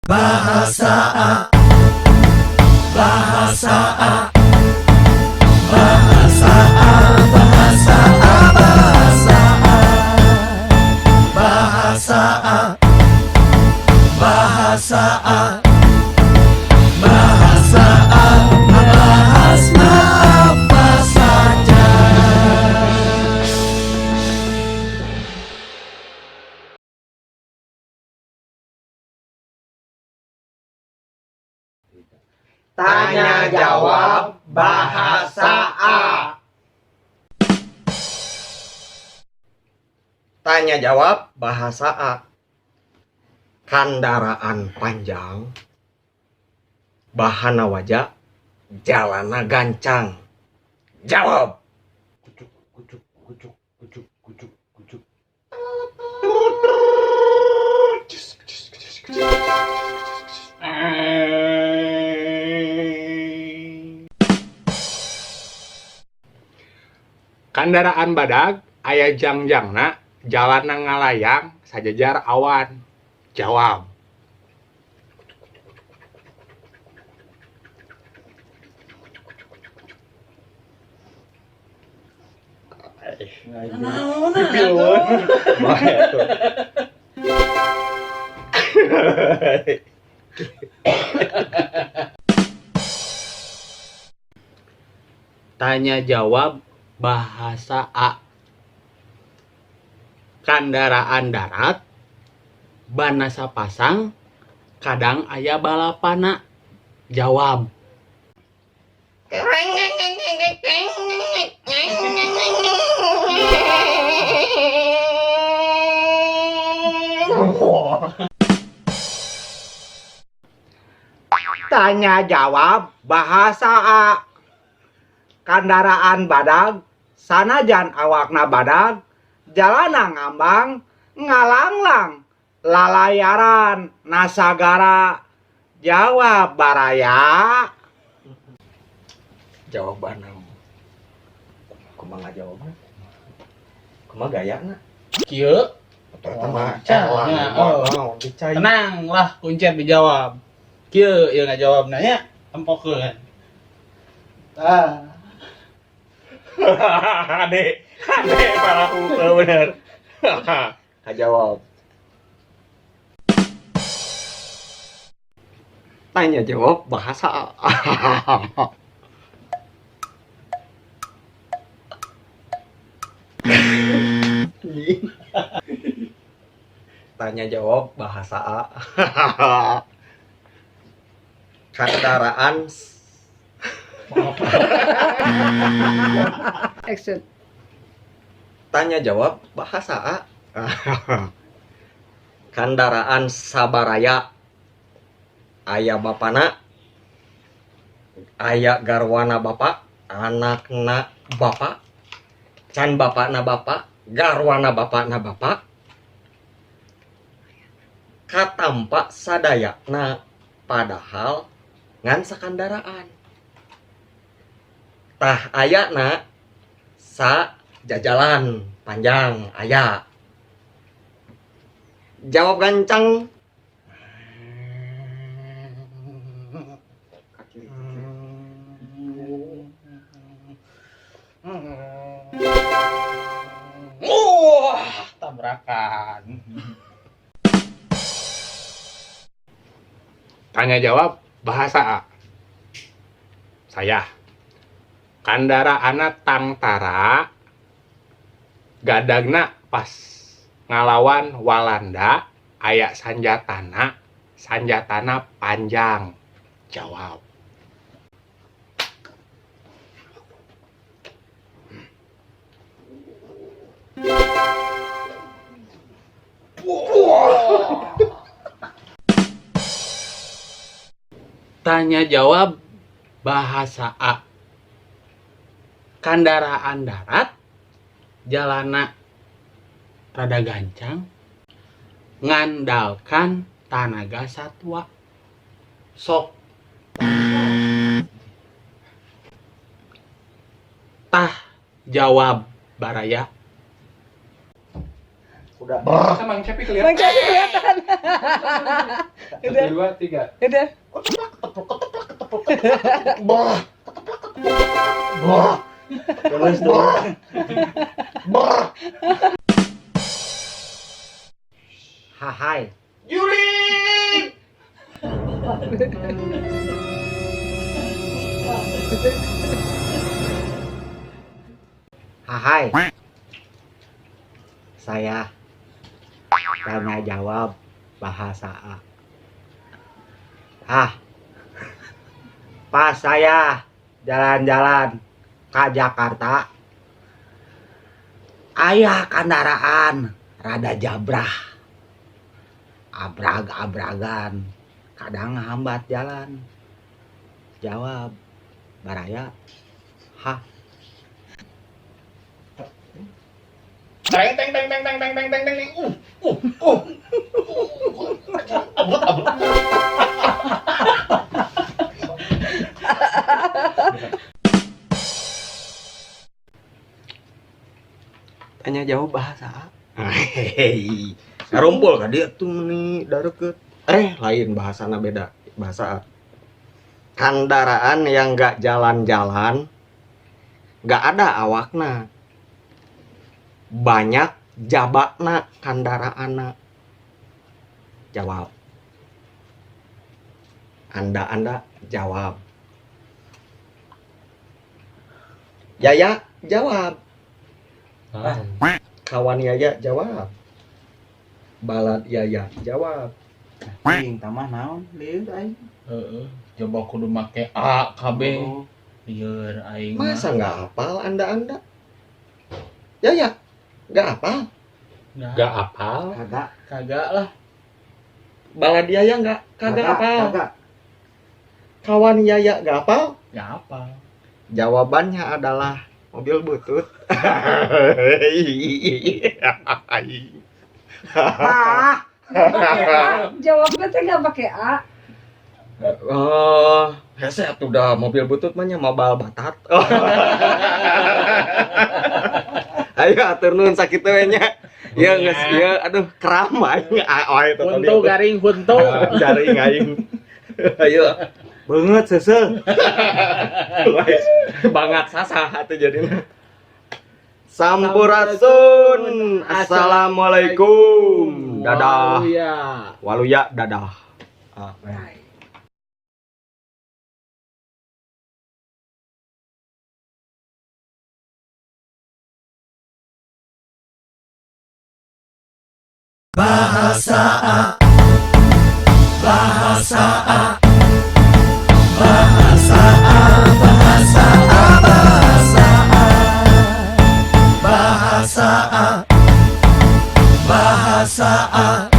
Bahasa A, Bahasa A, Bahasa A, Bahasa A, Bahasa A, Bahasa A, Bahasa A, Bahasa A, bahasa apa saja. Tanya jawab bahasa A. Tanya jawab bahasa A. Kandaraan panjang, bahana waja, jalana gancang. Jawab. Kucuk kucuk kucuk kucuk kucuk kucuk. Kandaraan badag aya jangjangna, jalana ngalayang sajajar awan. Jawab. Naon atuh? Bae tuh. Tanya jawab bahasa A. Kandaraan darat banna sapasang, kadang aya balapana. Jawab. Tanya jawab bahasa A. Kandaraan badag sanajan awakna badag, jalana ngambang ngalanglang lalayaran nasagara. Jawab, baraya. Jawaban kumaha jawabna? Kumaha gayana? Kieu. Pertama, Nah, oh. dicai. Tenang lah, kuncet dijawab. Kieu ieu ngajawab nanya tempokeun. Tah. Ade, ade parahu bener. Kajawab. Tanya jawab bahasa A. Tanya jawab bahasa A. Kendaraan Action. Tanya jawab bahasa A. Kendaraan sabaraya aya bapana, aya garwana bapak, anakna bapak, can bapakna bapak, garwana bapakna bapak, katampa sadayana padahal ngan sakandaraan. Tah ayana sa jajalan panjang aya. Jawab gancang. Wah, tabrakan. Tanya jawab bahasa A. Saya. Kandaraanna tangtara gadagna pas ngalawan Walanda aya sanjatana, sanjatana panjang. Jawab. Tanya jawab bahasa A. Kandaraan darat jalana rada gancang ngandalkan tanaga satwa. Sok. Tah jawab, baraya. Udah. Mang Cepi kelihatan. Mang Cepi kelihatan. Satu, dua, tiga. Udah. Bah. Bah. Terus tuh. Bah. Hai. Jurik. Hai. Saya tanya jawab bahasa A. Ah. Pas saya jalan-jalan ke Jakarta, aya kendaraan rada jabrah. Abrag-abragan, kadang hambat jalan. Jawab, baraya. Hah. Teng teng teng teng teng teng teng teng teng. Abut abut. Tanya jawab bahasa A. Hei, sarumpul ka dia tuh meni dareukeut. Eh, lain bahasana, beda bahasa A. Kendaraan yang nggak jalan-jalan, nggak ada awakna. Banyak jabakna kendaraanna. Jawab. Anda-anda jawab. Yaya jawab. Kawan Yaya jawab. Balad Yaya jawab. Anjing tamah naon lieur aing. Heeh. Coba kudu make A KB. Lieur aing mah. Masa nggak hafal anda-anda? Yaya, nggak hafal. Nggak. Gak apal. Kagak. Kagak lah. Balad Yaya nggak kagak hafal. Kagak. Kawan Yaya nggak hafal. Nggak hafal. Jawabannya adalah mobil butut. Ah, Jawabnya teh nggak pakai A. Oh, hese atuh udah mobil butut mah nya mabal batat. Ayo atur nuhun sakitu we nya. Ya geus ieu aduh kram aing ah, oh, itu tadi. Huntu garing huntu. Garing aing. Ayo Banget sese. Banget sasah atuh jadina. Sampurasun. Assalamualaikum. Dadah. Iya. Waluya dadah. Ah, Bahasa A. Bahasa A. Bahasa A. Bahasa A. Bahasa A. Bahasa A. Bahasa A.